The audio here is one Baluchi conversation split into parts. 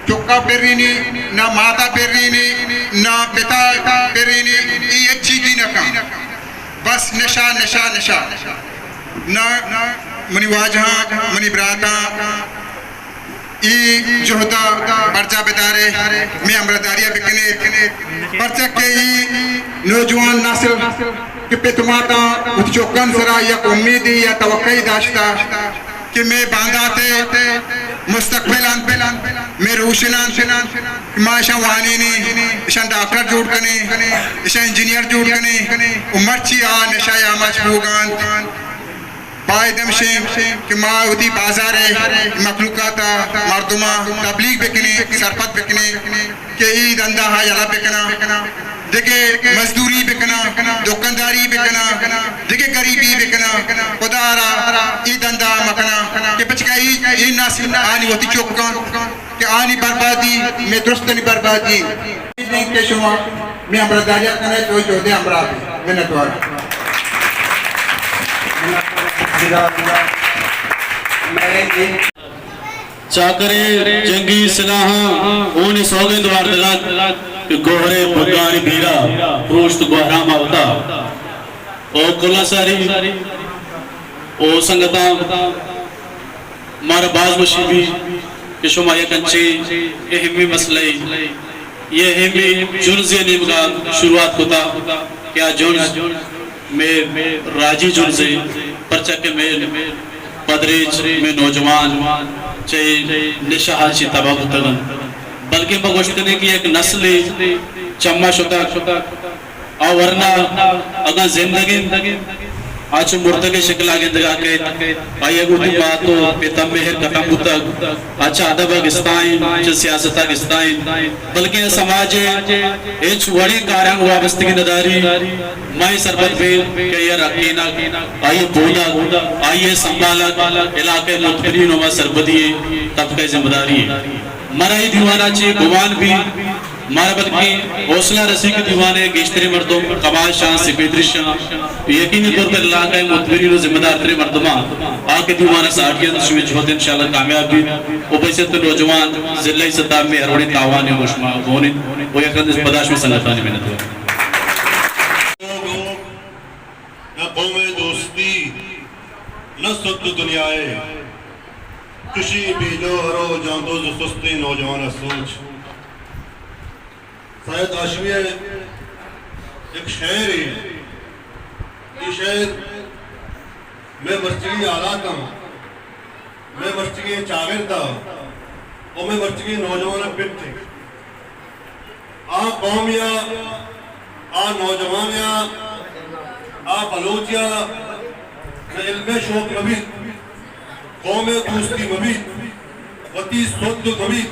چکا پرینی، نہ ماتا پرینی، نہ پتا پرینی، ای ہچی دی نہ کن۔ بس نشہ، نشہ، نشہ۔ نہ منی واجہاں، منی براتاں، ای جہدا برجا بدارے، مئے ہمراہداریا بکنے، پرچا کہ ای نوجوان نسل کہ پت ماتاں وتی چکان سرا یک امیدی یا توقعی داشتا کہ مئے باندات ء مستقبل انت، مئے روشن انت، کہ ما اشاں وانینی، اشاں ڈاکٹر جوڑ کنی، اشاں انجینئر جوڑ کنی، و مرچی آ نشہ ء آماچ بوگا انت۔ باید ہمشیں کہ ما وتی بازار ء مخلوقات ء مردماں تبلیغ بکنیں، سرپد بکنیں کہ ای دندا ء یلہ بکناں، دگہ مزدوری بکناں، دکانداری بکناں، دگہ غریبی بکناں، خدا را ای دندا ء مکناں کہ بچکا ای، ای نسل آنی وتی چکاں کہ آنی بربادی مئے درستانی بربادی۔ کہ شما مئے ہمراہداریا کنئے، تو جہدے ہمراہ بی۔ منتوار۔ چاکرے جنگی سلاہاں اونی سوگند وارتگ ات کہ گوہرے بگانی بیرا پروشت گوہرام آ وتا۔ او کلا ساری او سنگتاں، مارا باز وشی بی کہ شما یک انچیں اہمی مسئلہ ء، یہ اہمی جنزے نیمگا شروعات کتا کہ آ جنز مئے راجی جنزے، پرچا کہ مئے پدریچ، مئے نوجوان چہ نشہ ء چی تباہ بوتگ انت، بلکیں ما گوشت کنیں کہ یک نسلے چما شتگ۔ آ ورنا اگاں زندگ انت، آ چو مردگے شکلا گندگا کیت۔ آئی ء گوں وتی مات و پت ء مہر ختم بوتگ۔ آ چہ ادب ء گستا انت، چہ سیاست ء گستا انت، بلکیں سماج ء ہچ وڑیں کاراں گوں وابستگی نداری۔ ما اے سرپد بیں کہ آئی ء رکینگ، آئی ء پودگ، آئی ء سنبھالگ علاقہ ء متبرین و ما سرپدی ء طبقہ ء ذمہ داری انت۔ مارا اے دیوان ء چہ گمان بی، مارا بلکیں حوصلہ رسی کہ دیوان ء گیشتریں مردم کماش آں، سپیدرش آں، یقینی طور پر علاقہ ء متبرین و ذمہ دار تریں مردماں آ کہ دیوان ء ساڑی انت، شمئے جہد انشاءاللہ کامیاب بیت و بحیثیت نوجوان ضلعی سطح ء مئے ہر وڑیں تاوانے گوں شما گون انت و یک رندے پدا شمئے سنگتانی منت وار۔ نہ قوم دوستی، نہ سد دنیا ء، چشیں بے جوہر و جاندوز و سستیں نوجوان ء سوچ۔ سید ہاشمی ء یک شعرے، اے شعر مئے مرچیگیں حالاتاں، مئے مرچیگیں چاگرد ء و مئے مرچیگیں نوجواناں پٹ انت۔ آ قوم یا آ نوجوان یا آ بلوچ یا نہ علم ء شوق مہ بیت، قوم ء دوستی مہ بیت، وتی سد مہ بیت،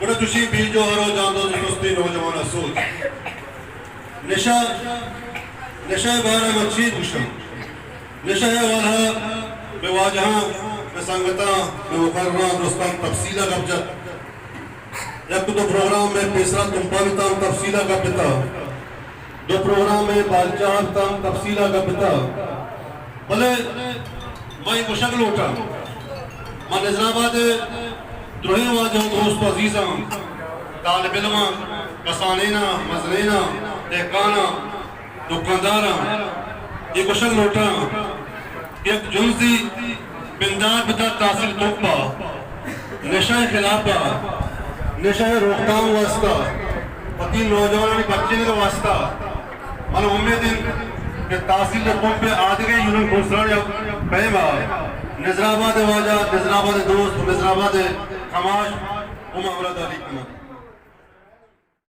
گڑا چشیں بے جوہر و جاندوز و سستیں نوجوان ء سوچ۔ نشہ، نشہ ء بارہ ء من چی گوشاں؟ نشہ ء حوالہ ء مئے واجہاں، مئے سنگتاں، مئے مقرراں درستاں تفصیل ء گپ جت۔ یک دو پروگرام مئے پیسرا تمپ ء بیتا، ہم تفصیل ء گپ بیتا۔ دو پروگرام مئے بالچہ ء بیتا، ہم تفصیل ء گپ بیتا۔ بلے من اے گوشگ لوٹاں، من نظر آباد ء درہیں واجہ و دوست و عزیزاں، طالب علماں، کسانیناں، مزنیناں، دہکاناں، دکانداراں اے گوشگ لوٹاں کہ یک جنزی بندات بتا تحصیل تمپ ء نشہ ء خلاف ء، نشہ ء روکتام واسطہ، وتی نوجوانانی بچینگ ء واسطہ من امید انت کہ تحصیل تمپ ء آدگہ یونین کونسلانی پیم ء نظر آباد ء واجہ، نظر آباد ء دوست، نظر آباد ء کماش ہم ہمراہ داری کناں۔